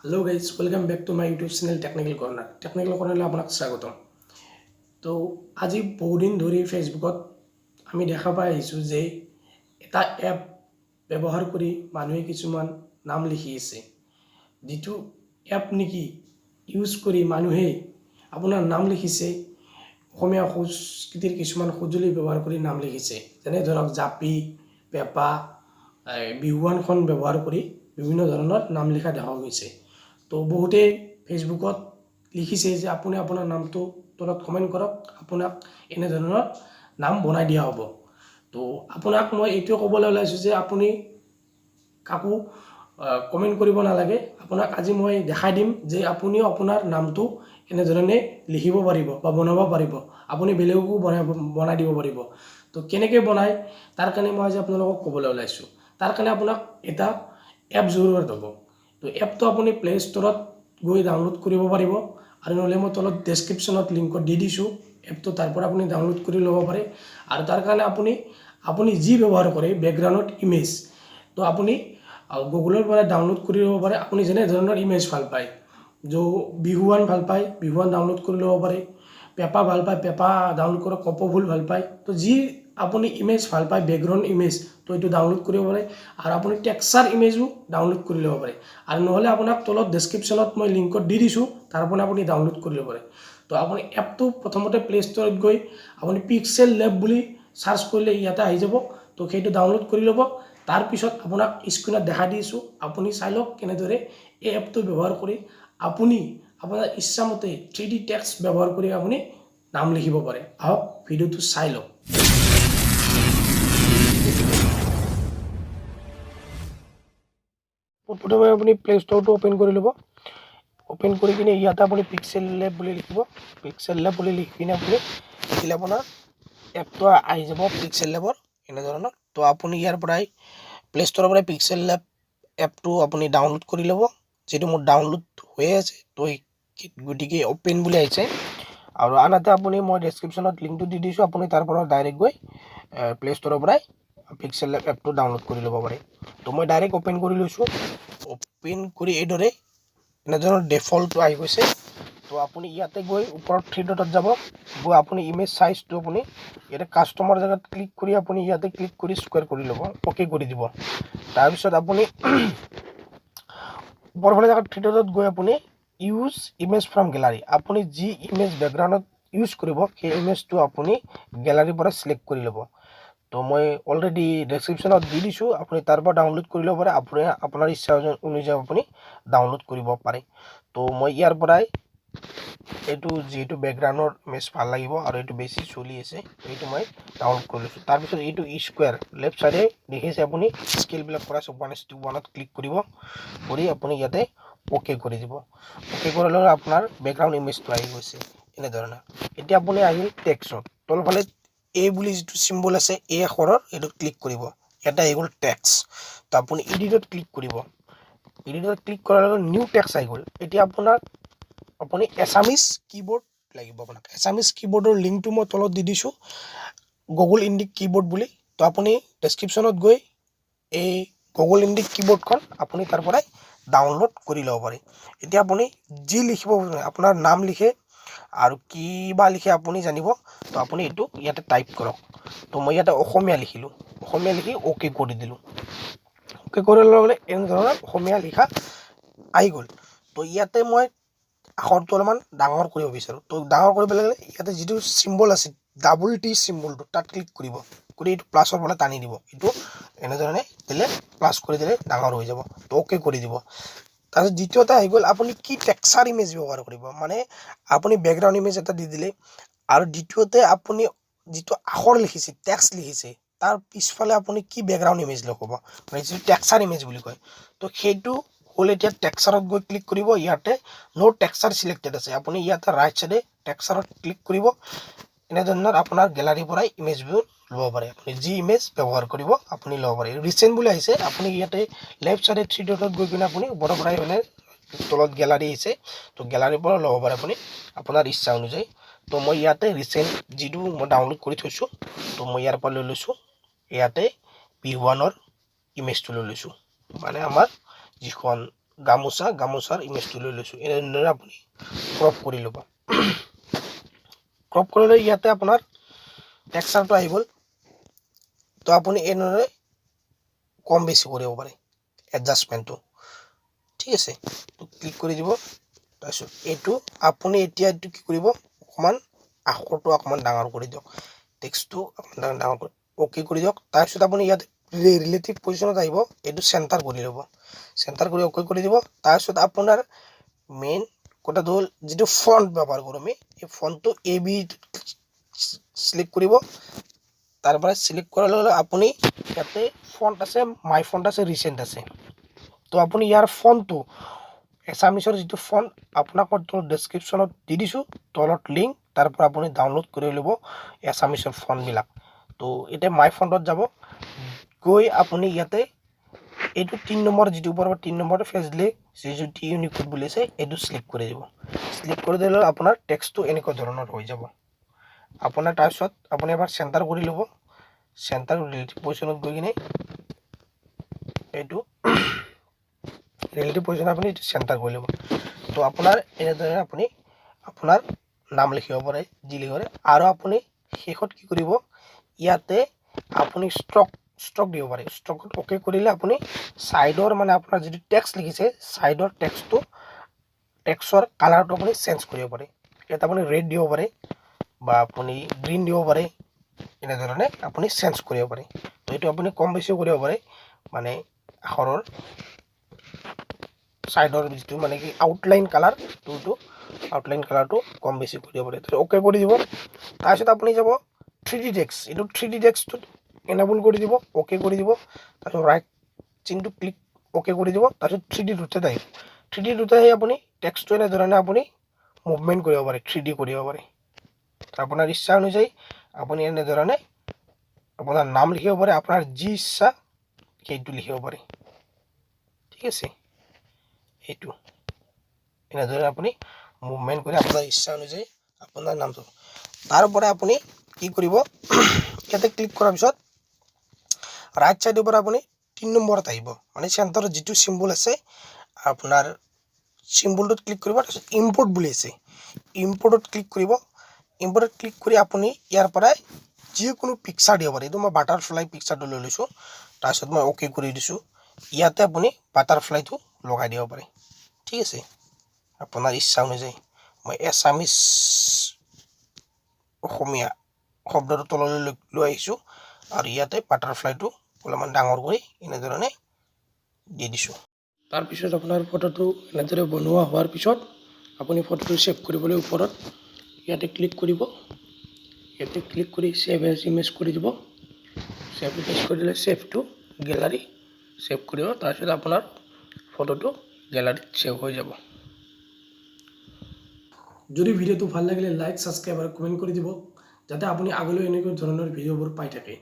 Hello guys, welcome back to my YouTube channel Technical Corner. Technical কৰ্ণাৰলৈ আপোনাক স্বাগতম। তো আজি বহুদিন ধৰি ফেচবুকত আমি দেখা পাই আহিছোঁ যে এটা এপ ব্যৱহাৰ কৰি মানুহে কিছুমান নাম লিখি আছে, যিটো এপ নেকি ইউজ কৰি মানুহে আপোনাৰ নাম লিখিছে। অসমীয়া সংস্কৃতিৰ কিছুমান সঁজুলি ব্যৱহাৰ কৰি নাম লিখিছে, যেনে ধৰক জাপি, পেঁপা, এই বিহুৱানখন ব্যৱহাৰ কৰি বিভিন্ন ধৰণৰ নাম লিখা দেখা গৈছে। তো বহুতেই ফেচবুকত লিখিছে যে আপুনি আপোনাৰ নামটো তলত কমেণ্ট কৰক, আপোনাক এনেধৰণৰ নাম বনাই দিয়া হ'ব। তো আপোনাক মই এইটোৱে ক'বলৈ ওলাইছোঁ যে আপুনি কাকো কমেণ্ট কৰিব নালাগে। আপোনাক আজি মই দেখাই দিম যে আপুনিও আপোনাৰ নামটো এনেধৰণে লিখিব পাৰিব বা বনাব পাৰিব, আপুনি বেলেগকো বনাই দিব পাৰিব। তো কেনেকৈ বনায়, তাৰ কাৰণে মই আজি আপোনালোকক ক'বলৈ ওলাইছোঁ। তাৰ কাৰণে আপোনাক এটা এপ জৰুৰত হ'ব। তো এপটো আপুনি প্লে' ষ্ট'ৰত গৈ ডাউনলোড কৰিব পাৰিব আৰু নহ'লে মই তলত ডেছক্ৰিপশ্যনত লিংকত দি দিছোঁ এপটো, তাৰ পৰা আপুনি ডাউনলোড কৰি ল'ব পাৰে। আৰু তাৰ কাৰণে আপুনি যি ব্যৱহাৰ কৰে বেকগ্ৰাউণ্ডত ইমেজ, তো আপুনি গুগলৰ পৰা ডাউনলোড কৰি ল'ব পাৰে। আপুনি যেনে ধৰণৰ ইমেজ ভাল পায়, বিহুৱান ভাল পায়, বিহুৱান ডাউনলোড কৰি ল'ব পাৰে। পেঁপা ভাল পায়, পেঁপা ডাউনলোড কৰক। কপৌ ফুল ভাল পায়, তো যি আপুনি ইমেজ ভাল পায় বেকগ্ৰাউণ্ড ইমেজ, তো এইটো ডাউনলোড কৰিব পাৰে। আৰু আপুনি টেক্সাৰ ইমেজো ডাউনলোড কৰি ল'ব পাৰে। আৰু নহ'লে আপোনাক তলত ডেছক্ৰিপশ্যনত মই লিংকত দি দিছোঁ, তাৰ পৰা আপুনি ডাউনলোড কৰি ল'ব পাৰে। তো আপুনি এপটো প্ৰথমতে প্লে' ষ্ট'ৰত গৈ আপুনি পিক্সেল লেব বুলি চাৰ্চ কৰিলে ইয়াতে আহি যাব। তো সেইটো ডাউনলোড কৰি ল'ব। তাৰপিছত আপোনাক স্ক্ৰীণত দেখাই দিছোঁ, আপুনি চাই লওক কেনেদৰে এই এপটো ব্যৱহাৰ কৰি আপুনি আপোনাৰ ইচ্ছামতে 3D text ব্যৱহাৰ কৰি আপুনি নাম লিখিব পাৰে। আহক, ভিডিঅ'টো চাই লওক। পোনপ্ৰথমে আপুনি প্লে' ষ্ট'ৰটো অ'পেন কৰি ল'ব। অ'পেন কৰি কিনে ইয়াতে আপুনি পিক্সেল লেব বুলি লিখিব। পিক্সেল লেব বুলি লিখি কিনে আপুনি লিখিলে আপোনাৰ এপটো আহি যাব পিক্সেল লেবৰ এনেধৰণৰ। তো আপুনি ইয়াৰ পৰাই, প্লে' ষ্ট'ৰৰ পৰাই পিক্সেল লেব এপটো আপুনি ডাউনলোড কৰি ল'ব। যিটো মোৰ ডাউনলোড হৈয়ে আছে, তো গতিকে অ'পেন বুলি আহিছে। আৰু আনহাতে আপুনি মই ডেছক্ৰিপশ্যনত লিংকটো দি দিছোঁ, আপুনি তাৰ পৰা ডাইৰেক্ট গৈ প্লে' ষ্ট'ৰৰ পৰাই পিক্সেল লেব এপটো ডাউনলোড কৰি ল'ব পাৰে। তো মই ডাইৰেক্ট অ'পেন কৰি লৈছোঁ। অ'পেন কৰি এইদৰে এনেধৰণৰ ডিফল্টটো আহি গৈছে। তো আপুনি ইয়াতে গৈ ওপৰত থ্ৰী ডটত যাব, গৈ আপুনি ইমেজ চাইজটো আপুনি ইয়াতে কাষ্টমাৰ জেগাত ক্লিক কৰি, আপুনি ইয়াতে ক্লিক কৰি স্কুৱেৰ কৰি ল'ব, অ'কে কৰি দিব। তাৰপিছত আপুনি ওপৰফালে জেগাত থ্ৰী ডটত গৈ আপুনি ইউজ ইমেজ ফ্ৰম গেলাৰী, আপুনি যি ইমেজ বেকগ্ৰাউণ্ডত ইউজ কৰিব, সেই ইমেজটো আপুনি গেলাৰীৰ পৰা চিলেক্ট কৰি ল'ব। তো মই অলৰেডি ডেছক্ৰিপশ্যনত দি দিছোঁ, আপুনি তাৰ পৰা ডাউনলোড কৰি ল'ব পাৰে। আপুনি আপোনাৰ ইচ্ছা অনুযায়ী আপুনি ডাউনলোড কৰিব পাৰে। তো মই ইয়াৰ পৰাই এইটো, যিহেতু বেকগ্ৰাউণ্ডৰ ইমেজ ভাল লাগিব আৰু এইটো বেছি চলি আছে, এইটো মই ডাউনলোড কৰি লৈছোঁ। তাৰপিছত এইটো স্কুৱেৰ লেফ্ট ছাইডে দেখিছে আপুনি স্কেলবিলাক কৰা আছে, 1:1ত ক্লিক কৰিব। কৰি আপুনি ইয়াতে অ'কে কৰি দিব। অ'কে কৰাৰ লগে আপোনাৰ বেকগ্ৰাউণ্ড ইমেজটো আহি গৈছে এনেধৰণে। এতিয়া আপুনি আহিল টেক্সত। তলফালে এ বুলি যিটো চিম্বল আছে, এ আখৰৰ, এইটোত ক্লিক কৰিব। ইয়াতে আহি গ'ল টেক্স। তো আপুনি এডিটত ক্লিক কৰিব। এডিটত ক্লিক কৰাৰ লগে নিউ টেক্স আহি গ'ল। এতিয়া আপুনি এছামিজ কীবৰ্ড লাগিব। আপোনাক এছামিজ কীবৰ্ডৰ লিংকটো মই তলত দি দিছোঁ, গুগল ইণ্ডিক কীবৰ্ড বুলি। তো আপুনি ডেছক্ৰিপশ্যনত গৈ এই গুগল ইণ্ডিক কীবৰ্ডখন আপুনি তাৰ পৰাই ডাউনলোড কৰি ল'ব পাৰে। এতিয়া আপুনি যি লিখিব, আপোনাৰ নাম লিখে আৰু কিবা লিখে আপুনি জানিব। তো আপুনি এইটো ইয়াতে টাইপ কৰক। তো মই ইয়াতে অসমীয়া লিখিলোঁ। অসমীয়া লিখি অ'কে কৰি দিলোঁ। অ'কে কৰাৰ লগে লগে এনেধৰণৰ অসমীয়া লিখা আহি গ'ল। তো ইয়াতে মই আখৰটো অলপমান ডাঙৰ কৰিব বিচাৰোঁ। তো ডাঙৰ কৰিব লাগিলে ইয়াতে যিটো চিম্বল আছে, ডাবল টি চিম্বলটো, তাত ক্লিক কৰিব। কৰি এইটো প্লাছৰ ফালে টানি দিব। এইটো এনেধৰণে দিলে, প্লাছ কৰি দিলে ডাঙৰ হৈ যাব। তো অ'কে কৰি দিব। তাৰপিছত দ্বিতীয়তে আহি গ'ল আপুনি কি টেক্সাৰ ইমেজ ব্যৱহাৰ কৰিব, মানে আপুনি বেকগ্ৰাউণ্ড ইমেজ এটা দি দিলে। আৰু দ্বিতীয়তে আপুনি যিটো আখৰ লিখিছে, টেক্সট লিখিছে, তাৰ পিছফালে আপুনি কি বেকগ্ৰাউণ্ড ইমেজ লগাব, মানে যিটো টেক্সাৰ ইমেজ বুলি কয়। তো সেইটো হ'ল এতিয়া টেক্সাৰত গৈ ক্লিক কৰিব। ইয়াতে ন' টেক্সাৰ চিলেক্টেড আছে। আপুনি ইয়াতে ৰাইট চাইডে টেক্সাৰত ক্লিক কৰিব। এনেধৰণৰ আপোনাৰ গেলাৰীৰ পৰাই ইমেজবোৰ ল'ব পাৰে। আপুনি যি ইমেজ ব্যৱহাৰ কৰিব, আপুনি ল'ব পাৰে। ৰিচেণ্ট বুলি আহিছে। আপুনি ইয়াতে লেফ্ট চাইডে থ্ৰী ডটত গৈ কিনে আপুনি ওপৰৰ পৰাই মানে তলত গেলাৰী আহিছে, তো গেলাৰীৰ পৰা ল'ব পাৰে আপুনি আপোনাৰ ইচ্ছা অনুযায়ী। তো মই ইয়াতে ৰিচেণ্ট যিটো মই ডাউনলোড কৰি থৈছোঁ, তো মই ইয়াৰ পৰা লৈ লৈছোঁ। ইয়াতে বিহুৱানৰ ইমেজটো লৈ লৈছোঁ, মানে আমাৰ যিখন গামোচা, গামোচাৰ ইমেজটো লৈ লৈছোঁ। এনেদৰে আপুনি ক্ৰপ কৰি ল'ব। ক্ৰপ কৰিলে ইয়াতে আপোনাৰ টেক্সাৰটো আহি গ'ল। তো আপুনি এনেদৰে কম বেছি কৰিব পাৰে এডজাষ্টমেণ্টটো, ঠিক আছে? তো ক্লিক কৰি দিব। তাৰপিছত এইটো আপুনি এতিয়া এইটো কি কৰিব, অকণমান আখৰটো অকণমান ডাঙৰ কৰি দিয়ক, টেক্সটটো অকণমান ডাঙৰ কৰি অ'কে কৰি দিয়ক। তাৰপিছত আপুনি ইয়াত ৰিলেটিভ পজিশ্যনত আহিব, এইটো চেণ্টাৰ কৰি ল'ব। চেণ্টাৰ কৰি অ'কে কৰি দিব। তাৰপিছত আপোনাৰ মেইন কথাটো হ'ল, যিটো ফণ্ট ব্যৱহাৰ কৰোঁ আমি, এই ফণ্টটো এ বি চিলেক্ট কৰিব। তাৰ পৰা চিলেক্ট কৰাৰ লগে লগে আপুনি ইয়াতে ফণ্ট আছে, মাই ফণ্ট আছে, ৰিচেণ্ট আছে। তো আপুনি ইয়াৰ ফণ্টটো, এছামিছৰ যিটো ফণ্ট, আপোনাক মই তলত ডেছক্ৰিপশ্যনত দি দিছোঁ তলত লিংক। তাৰ পৰা আপুনি ডাউনলোড কৰি ল'ব এছামিছৰ ফণ্টবিলাক। তো এতিয়া মাই ফণ্টত যাব, গৈ আপুনি ইয়াতে এইটো 3 নম্বৰ যিটো ওপৰৰ 3 নম্বৰটো ফেজলি যিটো টি ইউনিকোড বুলি আছে, এইটো চিলেক্ট কৰি দিব। চিলেক্ট কৰি দিলে আপোনাৰ টেক্সটটো এনেকুৱা ধৰণৰ হৈ যাব আপোনাৰ। তাৰপিছত আপুনি এবাৰ চেণ্টাৰ কৰি ল'ব। চেণ্টাৰ ৰিলেটিভ পজিশ্যনত গৈ কিনে এইটো ৰিলেটিভ পজিশ্যন আপুনি এইটো চেণ্টাৰ কৰি ল'ব। তো আপোনাৰ এনেদৰে আপুনি আপোনাৰ নাম লিখিব পাৰে, যি লিখিব পাৰে। আৰু আপুনি শেষত কি কৰিব, ইয়াতে আপুনি ষ্ট্ৰক দিব পাৰে। ষ্ট্ৰকত অ'কে কৰিলে আপুনি ছাইডৰ, মানে আপোনাৰ যিটো টেক্সট লিখিছে, ছাইডৰ টেক্সৰ কালাৰটো আপুনি চেঞ্জ কৰিব পাৰে। ইয়াত আপুনি ৰেড দিব পাৰে বা আপুনি গ্ৰীণ দিব পাৰে। এনেধৰণে আপুনি চেঞ্জ কৰিব পাৰে। তো এইটো আপুনি কম বেছিও কৰিব পাৰে, মানে আখৰৰ ছাইডৰ যিটো মানে কি আউটলাইন কালাৰটো, আউটলাইন কালাৰটো কম বেছি কৰিব পাৰে। অ'কে কৰি দিব। তাৰপিছত আপুনি যাব 3D text. এইটো 3D টেক্সটোত এনেবল কৰি দিব, অ'কে কৰি দিব। তাৰপিছত ৰাইট চিনটো ক্লিক অ'কে কৰি দিব। তাৰপিছত 3D টোতে আহিব। 3D টোতে আহি আপুনি টেক্সটো এনেধৰণে আপুনি মুভমেণ্ট কৰিব পাৰে, 3D কৰিব পাৰে। আপোনাৰ ইচ্ছা অনুযায়ী আপুনি এনেধৰণে আপোনাৰ নাম লিখিব পাৰে, আপোনাৰ যি ইচ্ছা সেইটো লিখিব পাৰে, ঠিক আছে? এইটো এনেদৰে আপুনি মুভমেণ্ট কৰি আপোনাৰ ইচ্ছা অনুযায়ী আপোনাৰ নামটো। তাৰ পৰা আপুনি কি কৰিব, ইয়াতে ক্লিক কৰাৰ পিছত ৰাইট ছাইডৰ পৰা আপুনি 3 নম্বৰত আহিব, মানে চেণ্টাৰত যিটো চিম্বল আছে আপোনাৰ, চিম্বলটোত ক্লিক কৰিব। তাৰপিছত ইম্পৰ্ট বুলি আছে, ইম্পৰ্টত ক্লিক কৰিব। ইম্পৰ্টত ক্লিক কৰি আপুনি ইয়াৰ পৰাই যিকোনো পিকচাৰ দিব পাৰে। এইটো মই বাটাৰফ্লাই পিকচাৰটো লৈ লৈছোঁ। তাৰপিছত মই অ'কে কৰি দিছোঁ। ইয়াতে আপুনি বাটাৰফ্লাইটো লগাই দিব পাৰে, ঠিক আছে? আপোনাৰ ইচ্ছা অনুযায়ী। মই এছামিছ, অসমীয়া শব্দটো তললৈ লৈ লৈ আহিছোঁ আৰু ইয়াতে বাটাৰফ্লাইটো অলপমান ডাঙৰ কৰি এনেধৰণে দি দিছোঁ। তাৰপিছত আপোনাৰ ফটোটো এনেদৰে বনোৱা হোৱাৰ পিছত আপুনি ফটোটো ছেভ কৰিবলৈ ওপৰত ইয়াতে ক্লিক কৰিব। ইয়াতে ক্লিক কৰি ছেভ এজ ইমেজ কৰি দিব। ছেভ ইমেজ কৰি দিলে ছেভ টু গেলাৰী ছেভ কৰিব। তাৰপিছত আপোনাৰ ফটোটো গেলাৰীত ছেভ হৈ যাব। যদি ভিডিঅ'টো ভাল লাগিলে লাইক, ছাবস্ক্ৰাইব আৰু কমেণ্ট কৰি দিব, যাতে আপুনি আগলৈ এনেকুৱা ধৰণৰ ভিডিঅ'বোৰ পাই থাকে।